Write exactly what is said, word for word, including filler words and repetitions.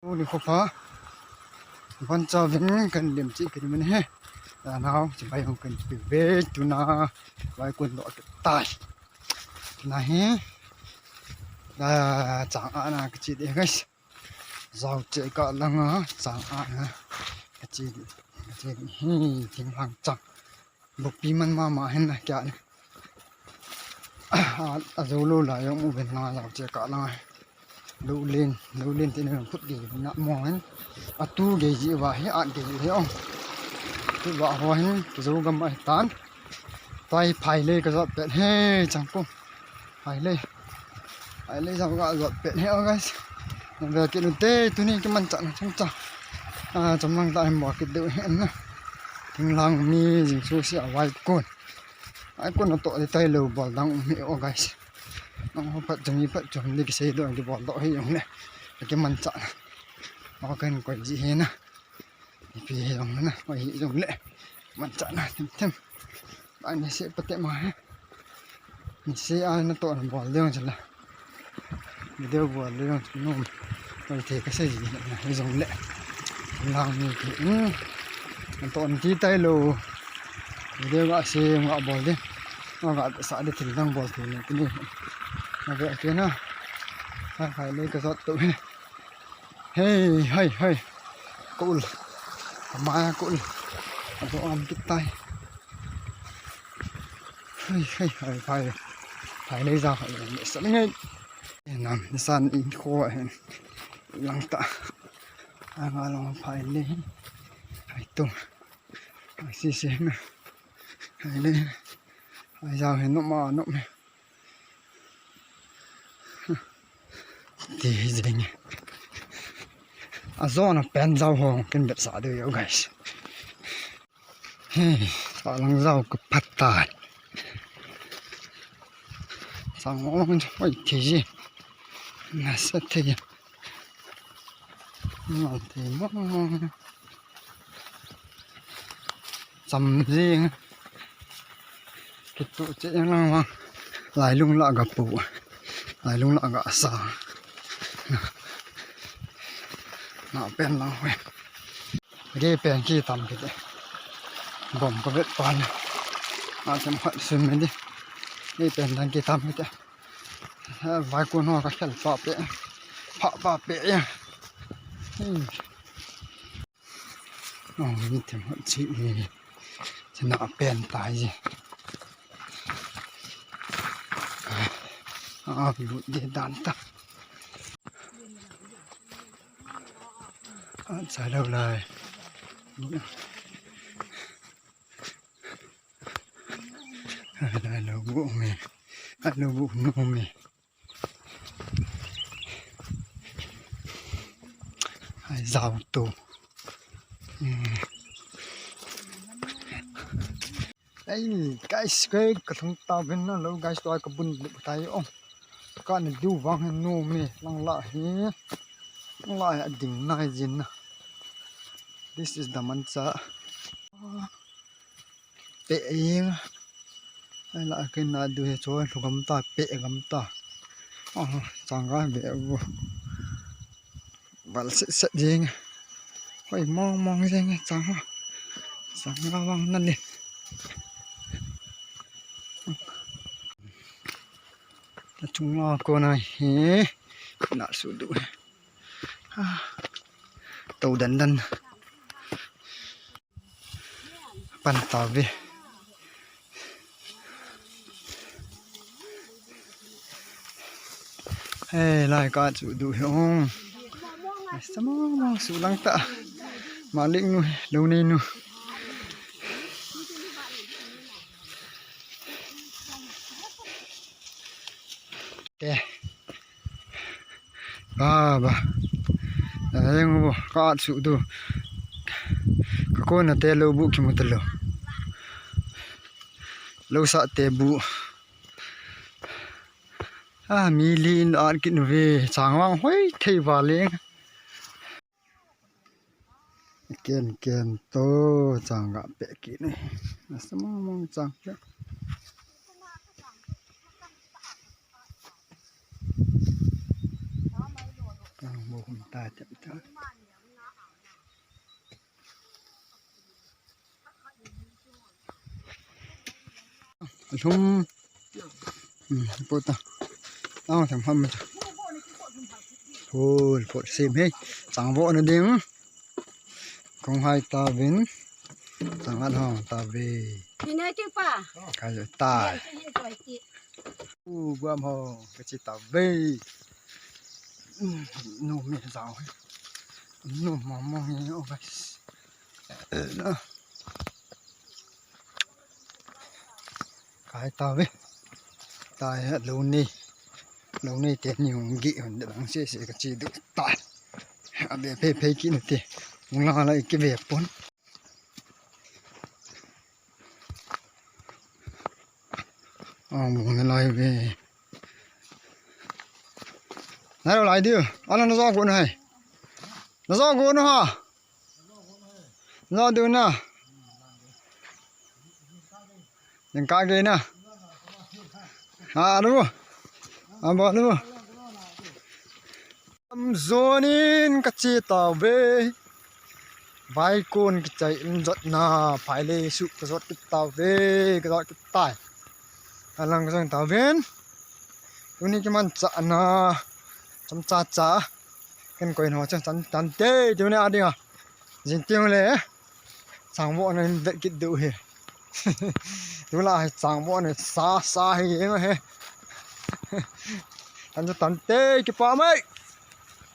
Uni khopa. Van cha vin kan lim chi kan man he. Anau chi bai hong kan pi ve tuna. Bai kun do tai. Tuna he. Da chang ana ka chi de guys. Zau che ka langa chang ana ka chi de. Ka chi de hi thing lang chang. Bukpi man mama hen na kya ne. A, a zo lo la yong u ben na zau che ka langa. Lo len, lo len tin phut ge na mo hen. A tu ge ji wa he, a ge ji he ong. Tu wa ho hen, zo gam ai tan. Tai phai le ka zot pet he chang ko. Phai le. Phai le zau ga zot pet he o guys. Na ve ki nu te tuni ki man cha na chang cha. A, chom lang ta hem bo ki deu he na. Thing lang mi jing su si a wai kun. Ai kun to de tai lo bol dang um he o guys. Nang ho pat jong i pat jong ni ki sei do ki bol do he yong le. Ki man cha. O kan ko ji he na. Ipi he jong na, ko hi jong le. Man cha na tem tem. Ba ni se pate ma he. Ni se a na to na bol de jong chala. Video bol de jong nom. Ko te ka se ji na he jong le. Lang ni ki. Hmm. An to ni tai lo. Video ga se ga bol de. Ga sa de thil dang bol thil ni. Na ve ke na. Ha hai le ka zot to he. Hey, hey, hey. Kul. Kamaya kul. Ato am kitai. Hey, hey, hey, phai. Phai le za phai le sa ngai. Nam san in kho hen. Lang ta. Anga long phai le. Hai tu. Hai si si na. Hai le. Hai za hen no ma no me. Ti hi jeng. A zona pen zau ho ken bet sa de yo guys. He, sa lang zau ka phat ta. Sa ngong oi ti ji. Na sa te. Na te mo. Cham jing. Kitu che jang lang vang. Lailung la ga pu. Lailung la ga sa. Na pen lang hoi. Ge pen ki tam ki te. Bom ko vet pan. Na tem khat sim me di. Ge pen lang ki tam ki te. Vai kun ho ka khel pa pe. Pa pa pe ya. Hmm. Ong ni tem hot chi ni. Chena pen tai ji. A, lut de dan ta. A, cha lo lai. Ai lo bu me. Ai lo bu no me. Ai zau tu. Hmm. Ai guys, kai ka thung ta vin na lo guys, to ai ka bun bu tai o. Ka na du vang hin no me lang la hi. Lang la hi a ding nai jin na. This is the mancha. Pe ing. Ai la ken na du he cho lu gam ta pe gam ta. Ah, changa be bu. Val set set jing. Hoi mong mong jing changa. Changa vang na le. Chung la ko na he. Na su du he. Ah. To dan dan. Pan ta ve. He lai ka chu du he ong. Sa mong mong su lang ta. Malik nu, lo nei nu. Te. Ba ba. Ayang bu ka at su du. Ka ko na te lo bu ki mu ta lo. Lo sa te bu. A mi li in at ki nu ve chang vang hoi thei va leng. Ken ken to chang ga pe ki ni. Asa mong mong chang pe. Ang mo kum ta tep ta. Lum. Hmm, po ta. Ang tham ham ta. Hol po sim he. Chang vo na ding. Kong hai ta vin. Chang at hong ta ve. Ni ne ki pa. Kai ta. Ni ne ki pa ki. U guam ho ka chi ta ve. Nu mi zao. Nu mo mo ni o guys. Kai ta ve. Tai ha lo ni. Lo ni te ni hung gi hon de bang se se ka chi du tai. A be phe phe ki na te. Hung la la ki ve pon. Ang mo na lai ve. Na lo lai diu. Ala na zo ko na hai. Na zo ko na ha. Na zo diu na. Yang ka ge na. Ha lu. Am ba lu. Am zonin ka chi ta ve. Vai kun ki chai in jot na phai le su ka jot ki ta ve ka jot ki tai. Alang ka jong ta ven. Tuni ki man cha na. Cham cha cha. Ken koi no cha chan tan te tuni a ding a. Jing ting le. Chang vo na in vet kit du he. Tu la hai chang vo na sa sa he eng he. Tan cha tan te ki pa mai.